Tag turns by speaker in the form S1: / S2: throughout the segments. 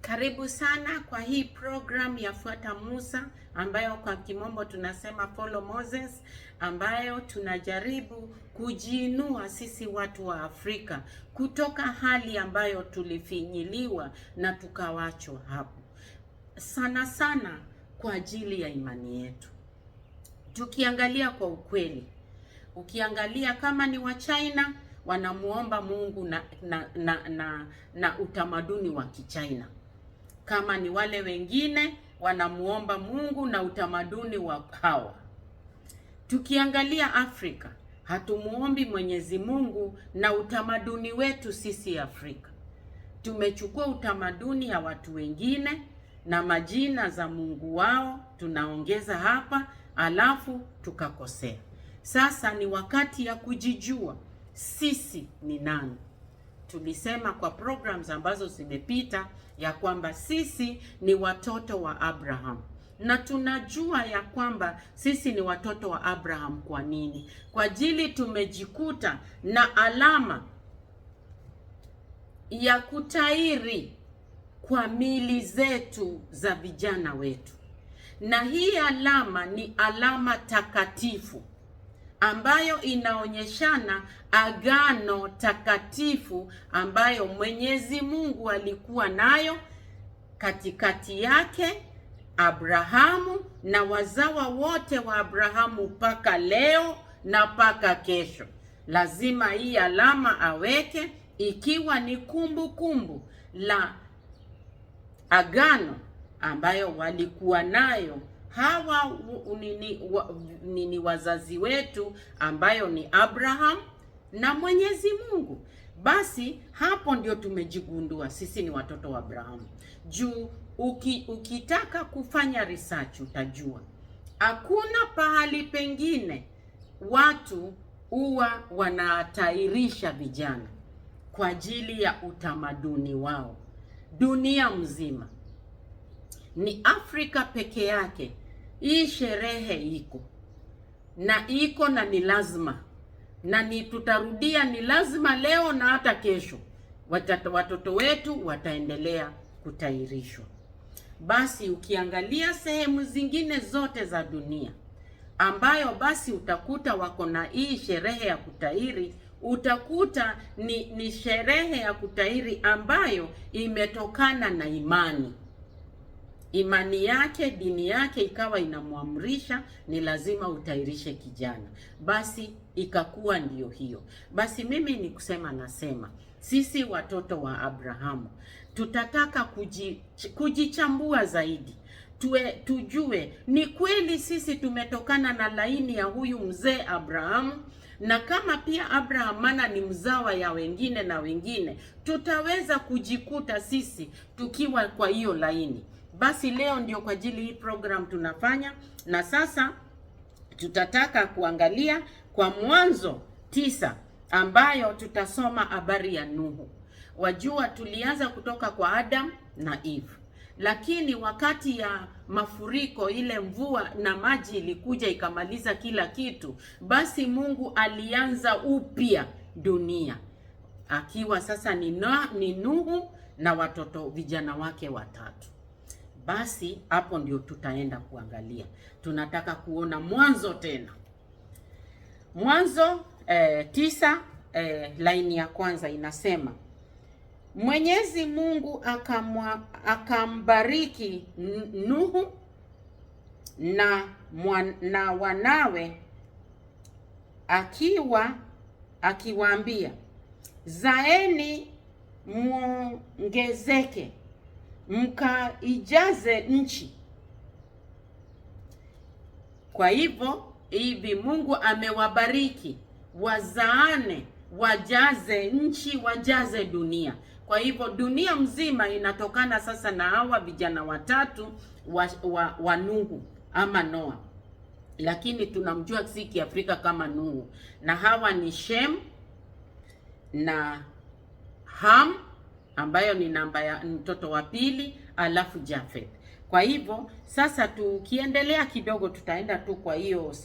S1: Karibu sana kwa hii program ya Fuata Musa ambayo kwa kimombo tunasema Follow Moses, ambayo tunajaribu kujiinua sisi watu wa Afrika kutoka hali ambayo tulifinyiliwa na tukawachwa hapo, sana sana kwa ajili ya imani yetu. Tukiangalia kwa ukweli, ukiangalia kama ni wa China wanamuomba Mungu na utamaduni wa Kichina, kama ni wale wengine wanamuomba Mungu na utamaduni wa hawa. Tukiangalia Afrika, hatumuombi Mwenyezi Mungu na utamaduni wetu sisi Afrika. Tumechukua utamaduni ya watu wengine na majina za Mungu wao tunaongeza hapa, alafu tukakosea. Sasa ni wakati ya kujijua sisi ni nani. Tulisema kwa programs ambazo zimepita ya kwamba sisi ni watoto wa Abraham na tunajua ya kwamba sisi ni watoto wa Abraham. Kwa nini? Kwa ajili tumejikuta na alama ya kutairi kwa mili zetu za vijana wetu, na hii alama ni alama takatifu ambayo inaonyeshana agano takatifu ambayo Mwenyezi Mungu alikuwa nayo katikati yake Abrahamu na wazawa wote wa Abrahamu mpaka leo na mpaka kesho. Lazima hii alama aweke, ikiwa ni kumbukumbu kumbu la agano ambayo walikuwa nayo hawa nini wazazi wetu ambayo ni Abraham na Mwenyezi Mungu. Basi hapo ndio tumejigundua sisi ni watoto wa Abraham. Juu ukitaka kufanya research utajua hakuna pahali pengine watu huwa wanatairisha vijana kwa ajili ya utamaduni wao dunia mzima. Ni Afrika peke yake hii sherehe iko na iko na ni lazima na ni tutarudia, ni lazima leo na hata kesho watoto wetu wataendelea kutairishwa. Basi ukiangalia sehemu zingine zote za dunia ambayo basi utakuta wako na hii sherehe ya kutairi, utakuta ni sherehe ya kutairi ambayo imetokana na imani. Imani yake, dini yake ikawa inamwamrisha ni lazima utairishe kijana, basi ikakuwa ndiyo hiyo. Basi mimi ni kusema, nasema sisi watoto wa Abrahamu tutataka kujichambua zaidi, tujue ni kweli sisi tumetokana na laini ya huyu mzee Abrahamu, na kama pia Abraham maana ni mzawa ya wengine na wengine, tutaweza kujikuta sisi tukiwa kwa hiyo laini. Basi leo ndio kwa ajili hii program tunafanya, na sasa tutataka kuangalia kwa Mwanzo 9 ambayo tutasoma habari ya Nuhu. Wajua, tulianza kutoka kwa Adam na Eve, lakini wakati ya mafuriko ile mvua na maji ilikuja ikamaliza kila kitu. Basi Mungu alianza upya dunia akiwa sasa ni Nuhu na watoto vijana wake watatu. Basi hapo ndio tutaenda kuangalia. Tunataka kuona Mwanzo tena, Mwanzo 9 laini ya kwanza inasema, Mwenyezi Mungu akambariki Nuhu na wanawe akiwaambia, zaeni muongezeke mkaijaze nchi. Kwa hivyo hivi Mungu amewabariki wazaane, wajaze nchi, wajaze dunia. Kwa hivyo dunia mzima inatokana sasa na hawa vijana watatu wa Nuhu ama Noa, lakini tunamjua si Kiafrika kama Nuhu, na hawa ni Shem na Ham ambayo ni namba ya mtoto wa pili, alafu Jafeth. Kwa hivyo sasa tukiendelea kidogo tutaenda tu kwa hiyo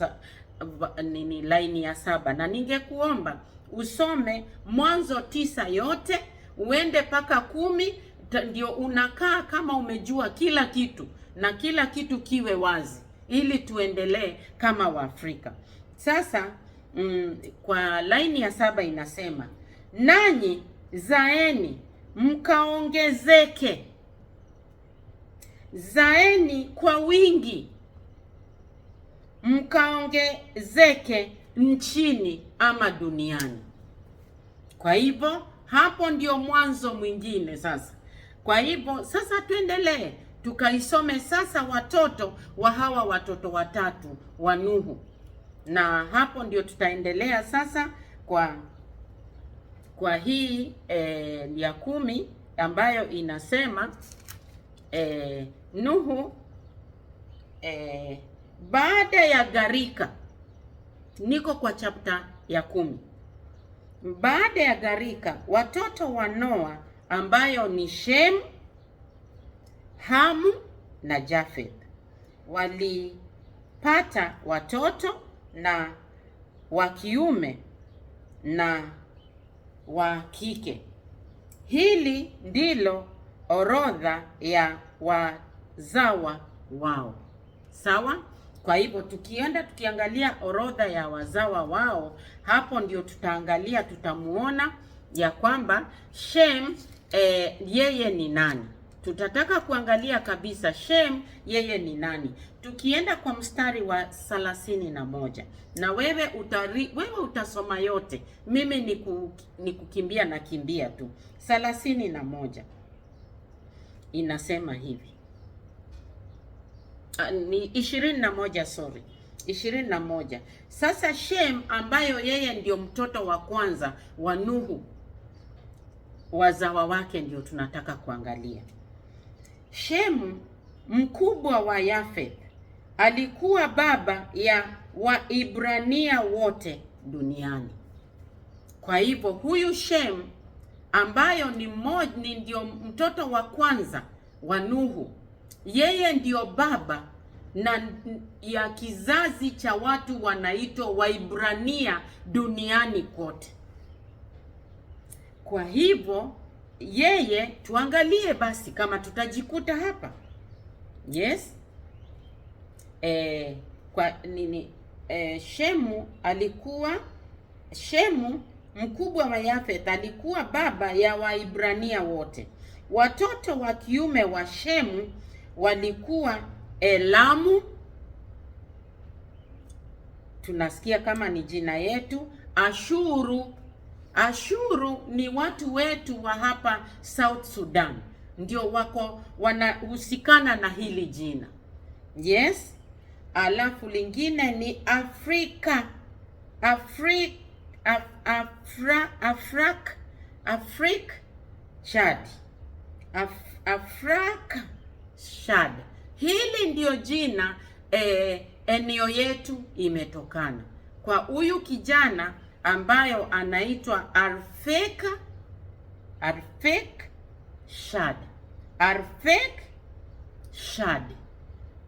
S1: nini laini ya 7, na ningekuomba usome Mwanzo 9 yote uende mpaka 10. Ndio unakaa kama umejua kila kitu na kila kitu kiwe wazi, ili tuendelee kama Waafrika. Sasa kwa laini ya 7 inasema, nanyi zaeni mkaongezeke, zaeni kwa wingi mkaongezeke nchini ama duniani. Kwa hivyo hapo ndio mwanzo mwingine sasa. Kwa hivyo sasa tuendelee tukaisome sasa watoto wa hawa watoto watatu wa Nuhu, na hapo ndio tutaendelea sasa kwa hii ya 10 ambayo inasema Nuhu baada ya gharika. Niko kwa chapter ya 10. Baada ya gharika, watoto wa Noa ambayo ni Shem, Hamu na Jafeth walipata watoto na wa kiume na wa kike. Hili ndilo orodha ya wazawa wao. Sawa? Kwa hivyo tukienda tukiangalia orodha ya wazawa wao, hapo ndio tutaangalia, tutamuona ya kwamba Shem yeye ni nani. Tutataka kuangalia kabisa Shem yeye ni nani. Tukienda kwa mstari wa 31, na wewe utasoma yote, mimi ni kukimbia na kimbia tu. 31 inasema hivi. Ni 21, sorry, 21. Sasa Shem ambayo yeye ndio mtoto wa kwanza wa Nuhu, wazawa wake ndio tunataka kuangalia. Shem mkubwa wa Yafeth alikuwa baba ya Waibrania wote duniani. Kwa hivyo huyu Shem ambayo ni ndio mtoto wa kwanza wa Nuhu, yeye ndio baba na ya kizazi cha watu wanaitwa Waibrania duniani kote. Kwa hivyo yeye tuangalie basi kama tutajikuta hapa. Yes. Kwa nini Shemu alikuwa, Shemu mkubwa wa Yafeth alikuwa baba ya Waibrania wote. Watoto wa kiume wa Shemu walikuwa Elamu, tunasikia kama ni jina yetu, Ashuru. Ashuru ni watu wetu wa hapa South Sudan, ndio wako wanahusikana na hili jina. Yes. Alafu lingine ni Afrika, Afrik Chad, Afrak Shad. Hili ndio jina eneo yetu imetokana kwa huyu kijana ambayo anaitwa Arfek Shad. Arfek Shad.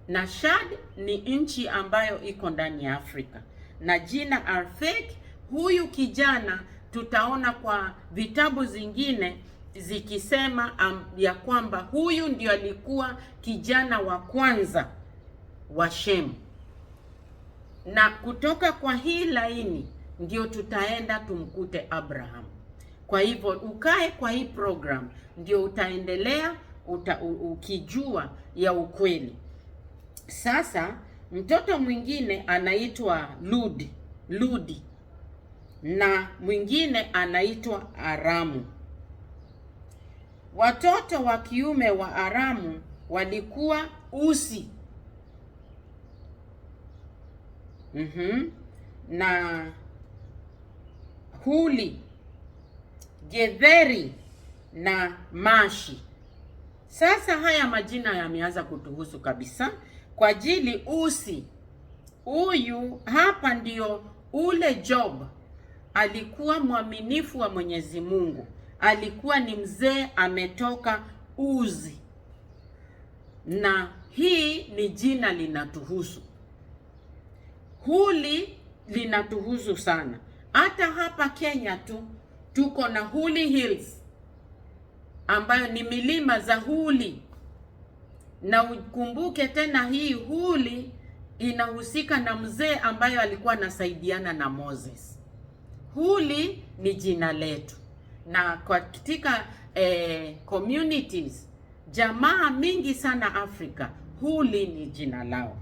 S1: Na Shad ni nchi ambayo iko ndani ya Afrika. Na jina Arfek, huyu kijana tutaona kwa vitabu zingine zikisema ya kwamba huyu ndio alikuwa kijana wa kwanza wa Shem. Na kutoka kwa hii laini ndio tutaenda tumkute Abraham. Kwa hivyo ukae kwa hii program ndio utaendelea ukijua ya ukweli. Sasa mtoto mwingine anaitwa Ludi na mwingine anaitwa Aramu. Watoto wa kiume wa Aramu walikuwa Usi na Huli, Getheri na Mashi. Sasa haya majina yameanza kutuhusu kabisa kwa ajili Usi huyu hapa ndio ule Job alikuwa mwaminifu wa Mwenyezi Mungu, alikuwa ni mzee ametoka Uzi, na hii ni jina linatuhusu. Huli linatuhusu sana. Hata hapa Kenya tu tuko na Huli Hills. ambayo ni milima za Huli, na ukumbuke tena hii Huli inahusika na mzee ambayo alikuwa anasaidiana na Moses. Huli ni jina letu, na katika communities jamaa mingi sana Afrika, Huli ni jina lao.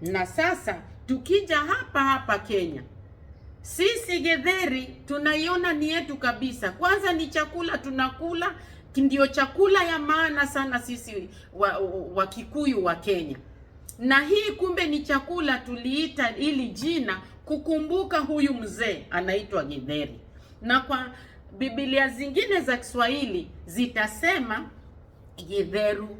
S1: Na sasa tukija hapa hapa Kenya, sisi githeri tunaiona ni yetu kabisa. Kwanza ni chakula tunakula, ndio chakula ya maana sana sisi wa Kikuyu wa Kenya. Na hii kumbe ni chakula tuliita ili jina kukumbuka huyu mzee anaitwa githeri, na kwa Biblia zingine za Kiswahili zitasema Githeru.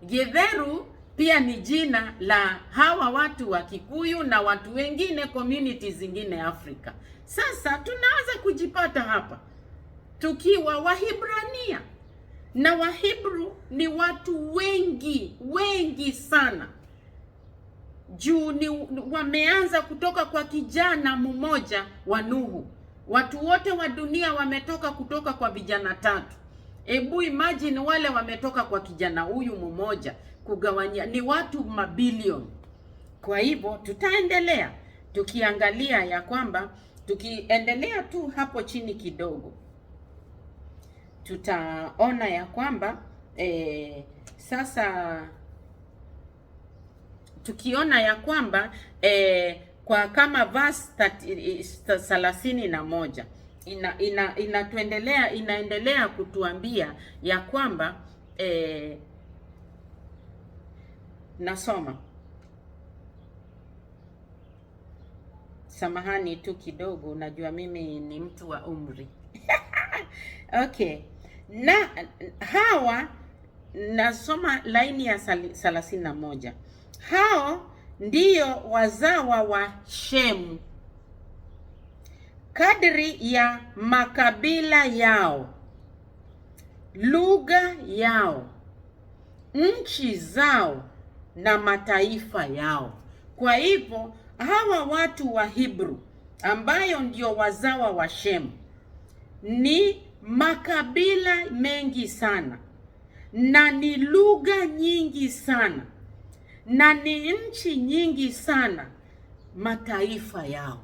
S1: Githeru pia ni jina la hawa watu wa Kikuyu na watu wengine community zingine Afrika. Sasa tunaanza kujipata hapa tukiwa Wahibrania, na Wahibru ni watu wengi wengi sana juu ni wameanza kutoka kwa kijana mmoja wa Nuhu. Watu wote wa dunia wametoka kutoka kwa vijana tatu. Ebu imagine wale wametoka kwa kijana huyu mmoja, kugawanyia ni watu mabilioni. Kwa hivyo tutaendelea tukiangalia ya kwamba, tukiendelea tu hapo chini kidogo, tutaona ya kwamba sasa tukiona ya kwamba kwa kama verse 31 inatuendelea inaendelea kutuambia ya kwamba nasoma, samahani tu kidogo, unajua mimi ni mtu wa umri okay. Na hawa nasoma laini ya 31, hao ndiyo wazawa wa Shemu kadri ya makabila yao, lugha yao, nchi zao na mataifa yao. Kwa hivyo hawa watu wa Hebrew ambayo ndio wazawa wa Shemu ni makabila mengi sana na ni lugha nyingi sana na ni nchi nyingi sana, mataifa yao.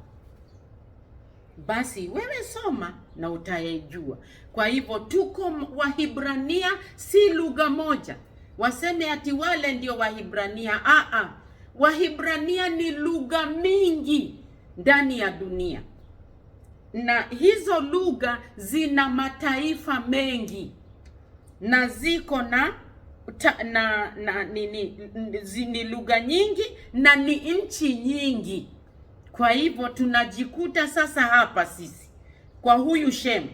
S1: Basi wewe soma na utayajua. Kwa hivyo tuko Wahibrania, si lugha moja. Waseme ati wale ndio Wahibrania. Aa, Wahibrania ni lugha mingi ndani ya dunia, na hizo lugha zina mataifa mengi na ziko na na ni lugha nyingi na ni nchi nyingi. Kwa hivyo tunajikuta sasa hapa sisi kwa huyu Shem,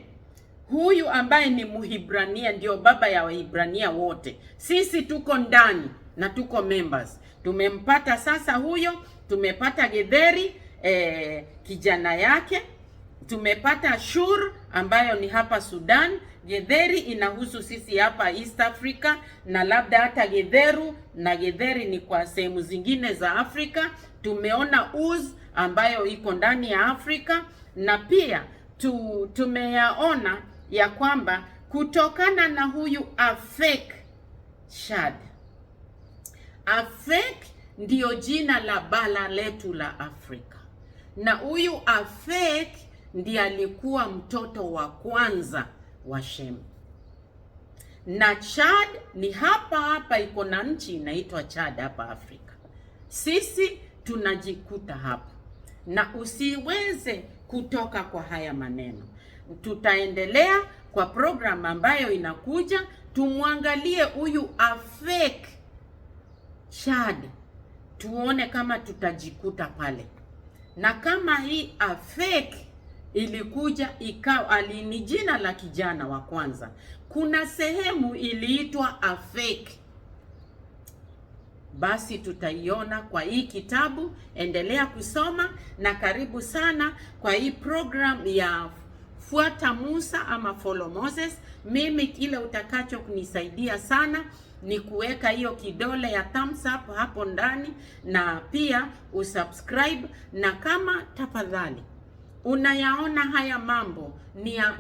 S1: huyu ambaye ni Muhibrania, ndio baba ya Wahibrania wote. Sisi tuko ndani na tuko members. Tumempata sasa huyo, tumepata Getheri kijana yake, tumepata Shur ambayo ni hapa Sudan. Getheri inahusu sisi hapa East Africa na labda hata Getheru na Getheri ni kwa sehemu zingine za Afrika. Tumeona Uz ambayo iko ndani ya Afrika na pia tumeyaona ya kwamba kutokana na huyu Afek Shad. Afek ndiyo jina la bara letu la Afrika, na huyu Afek ndiye alikuwa mtoto wa kwanza wa Shem. Na Chad ni hapa hapa, iko na nchi inaitwa Chad hapa Afrika. Sisi tunajikuta hapa, na usiweze kutoka kwa haya maneno. Tutaendelea kwa program ambayo inakuja, tumwangalie huyu Afek Chad, tuone kama tutajikuta pale, na kama hii Afek ilikuja ikawa ni jina la kijana wa kwanza. Kuna sehemu iliitwa Afek, basi tutaiona kwa hii kitabu. Endelea kusoma na karibu sana kwa hii program ya Fuata Musa ama Follow Moses. Mimi kile utakacho kunisaidia sana ni kuweka hiyo kidole ya thumbs up hapo ndani na pia usubscribe, na kama tafadhali Unayaona haya mambo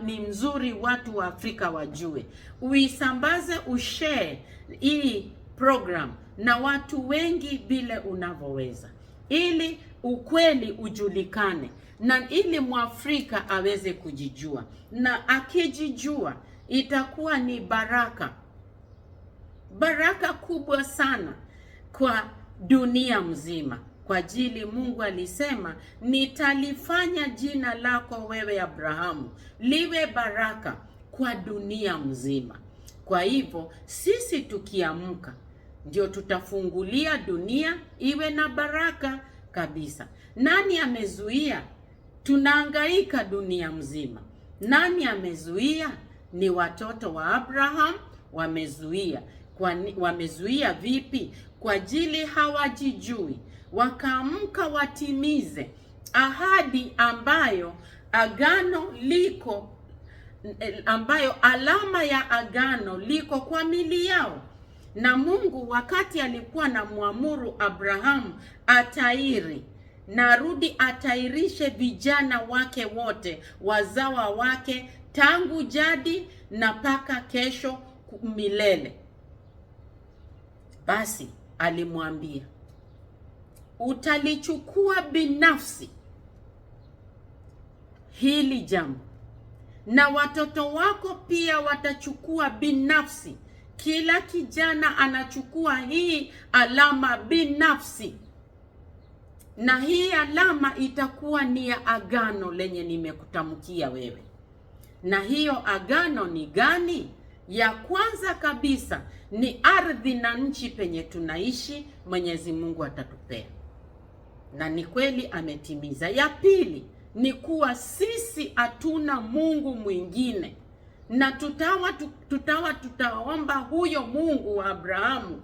S1: ni mzuri watu wa Afrika wajue. Uisambaze, ushare hii program na watu wengi vile unavyoweza, ili ukweli ujulikane na ili Mwafrika aweze kujijua, na akijijua itakuwa ni baraka, baraka kubwa sana kwa dunia mzima, kwa ajili Mungu alisema, nitalifanya jina lako wewe Abrahamu liwe baraka kwa dunia mzima. Kwa hivyo sisi tukiamka, ndio tutafungulia dunia iwe na baraka kabisa. Nani amezuia? Tunahangaika dunia mzima. Nani amezuia? Ni watoto wa Abraham wamezuia. Wamezuia vipi? Kwa ajili hawajijui, wakaamka watimize ahadi ambayo agano liko, ambayo alama ya agano liko kwa mili yao. Na Mungu wakati alikuwa na mwamuru Abrahamu atairi na arudi atairishe vijana wake wote wazawa wake tangu jadi na paka kesho milele, basi alimwambia utalichukua binafsi hili jambo na watoto wako pia watachukua binafsi. Kila kijana anachukua hii alama binafsi, na hii alama itakuwa ni ya agano lenye nimekutamkia wewe. Na hiyo agano ni gani? Ya kwanza kabisa ni ardhi na nchi penye tunaishi, Mwenyezi Mungu atatupea, na ni kweli ametimiza. Ya pili ni kuwa sisi hatuna Mungu mwingine, na tutaomba huyo Mungu wa Abrahamu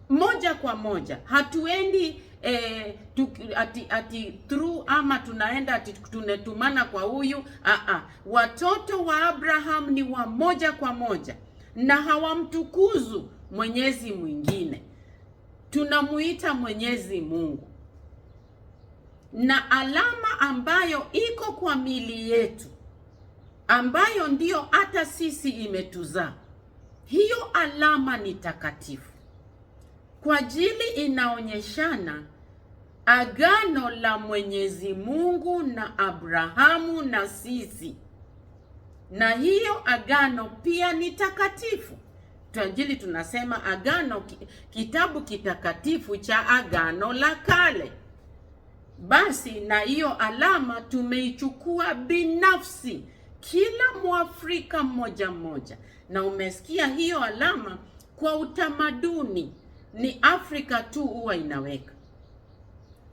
S1: moja kwa moja. Hatuendi ati through ama tunaenda ati tunetumana kwa huyu. Watoto wa Abraham ni wa moja kwa moja na hawamtukuzu Mwenyezi mwingine, tunamuita Mwenyezi Mungu. Na alama ambayo iko kwa mili yetu ambayo ndiyo hata sisi imetuzaa, hiyo alama ni takatifu kwa ajili inaonyeshana agano la Mwenyezi Mungu na Abrahamu na sisi, na hiyo agano pia ni takatifu. Kwa ajili tunasema agano, kitabu kitakatifu cha Agano la Kale. Basi na hiyo alama tumeichukua binafsi, kila Mwafrika mmoja mmoja. Na umesikia hiyo alama kwa utamaduni ni Afrika tu huwa inaweka,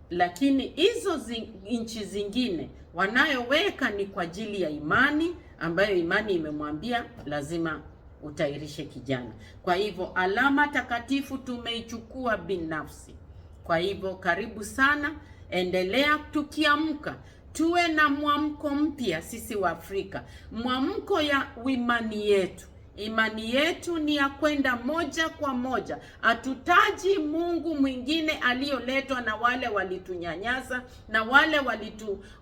S1: lakini hizo nchi zingine wanayoweka ni kwa ajili ya imani, ambayo imani imemwambia lazima utairishe kijana. Kwa hivyo alama takatifu tumeichukua binafsi. Kwa hivyo karibu sana, endelea tukiamka, tuwe na mwamko mpya sisi wa Afrika, mwamko ya imani yetu. Imani yetu ni ya kwenda moja kwa moja, hatutaji Mungu mwingine aliyoletwa na wale walitunyanyasa na wale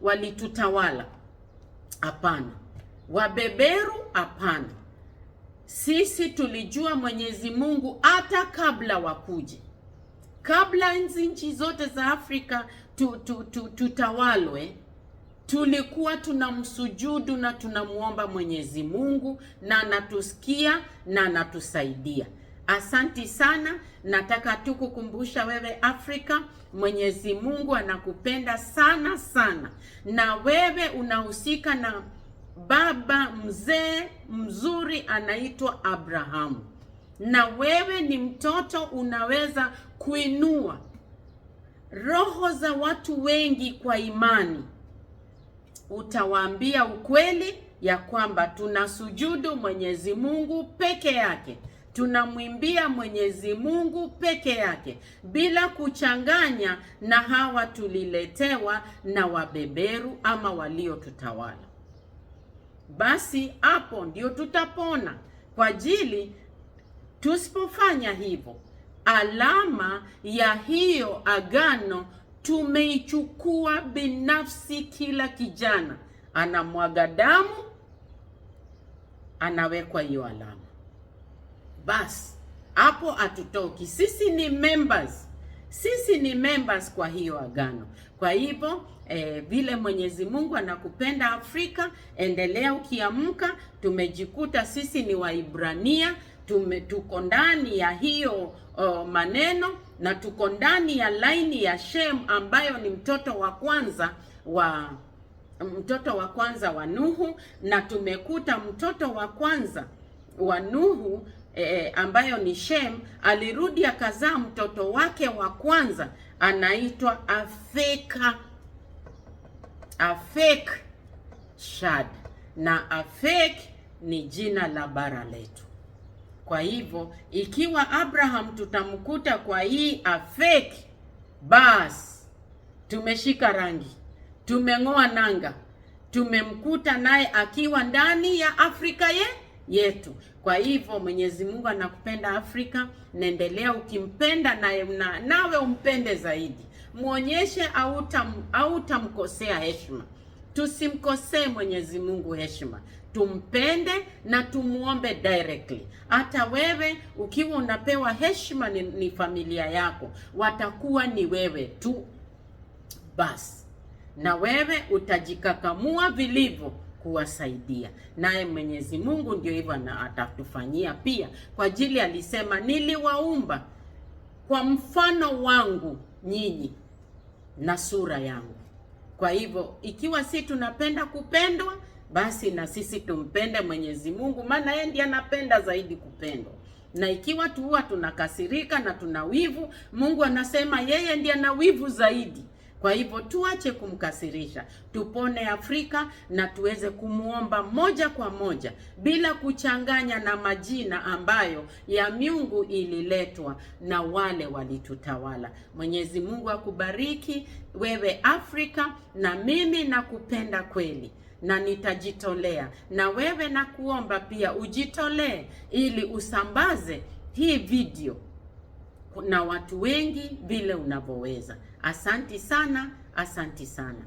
S1: walitutawala. Hapana, wabeberu, hapana. Sisi tulijua Mwenyezi Mungu hata kabla wakuje, kabla nchi zote za Afrika tutawalwe tulikuwa tunamsujudu na tunamuomba Mwenyezi Mungu na anatusikia na anatusaidia. Asanti sana. Nataka tu kukumbusha wewe Afrika, Mwenyezi Mungu anakupenda sana sana, na wewe unahusika na baba mzee mzuri anaitwa Abrahamu, na wewe ni mtoto, unaweza kuinua roho za watu wengi kwa imani. Utawaambia ukweli ya kwamba tunasujudu Mwenyezi Mungu peke yake, tunamwimbia Mwenyezi Mungu peke yake bila kuchanganya na hawa tuliletewa na wabeberu ama waliotutawala. Basi hapo ndio tutapona, kwa ajili tusipofanya hivyo, alama ya hiyo agano tumeichukua binafsi, kila kijana. Anamwaga damu, anawekwa hiyo alama. Basi hapo hatutoki. Sisi ni members, sisi ni members kwa hiyo agano. Kwa hivyo vile Mwenyezi Mungu anakupenda Afrika, endelea ukiamka. Tumejikuta sisi ni Waibrania, tuko ndani ya hiyo maneno na tuko ndani ya laini ya Shem ambayo ni mtoto wa kwanza wa Nuhu, na tumekuta mtoto wa kwanza wa Nuhu ambayo ni Shem alirudi akazaa mtoto wake wa kwanza anaitwa Afeka, Afek Shad, na Afek ni jina la bara letu. Kwa hivyo ikiwa Abraham tutamkuta kwa hii Afek, bas tumeshika rangi, tumeng'oa nanga, tumemkuta naye akiwa ndani ya Afrika yetu. Kwa hivyo Mwenyezi Mungu anakupenda Afrika, naendelea ukimpenda naye nawe umpende zaidi, mwonyeshe hautamkosea heshima. Tusimkosee Mwenyezi Mungu heshima, tumpende na tumuombe directly. Hata wewe ukiwa unapewa heshima ni familia yako, watakuwa ni wewe tu basi, na wewe utajikakamua vilivyo kuwasaidia, naye Mwenyezi Mungu ndio hivyo na atatufanyia pia, kwa ajili alisema, niliwaumba kwa mfano wangu nyinyi na sura yangu. Kwa hivyo ikiwa si tunapenda kupendwa, basi na sisi tumpende Mwenyezi Mungu, maana yeye ndiye anapenda zaidi kupendwa. Na ikiwa tu huwa tunakasirika na tuna wivu, Mungu anasema yeye ndiye ana wivu zaidi. Kwa hivyo tuache kumkasirisha, tupone Afrika na tuweze kumuomba moja kwa moja bila kuchanganya na majina ambayo ya miungu ililetwa na wale walitutawala. Mwenyezi Mungu akubariki wewe Afrika, na mimi nakupenda kweli na nitajitolea, na wewe nakuomba pia ujitolee ili usambaze hii video na watu wengi vile unavyoweza. Asanti sana, asanti sana.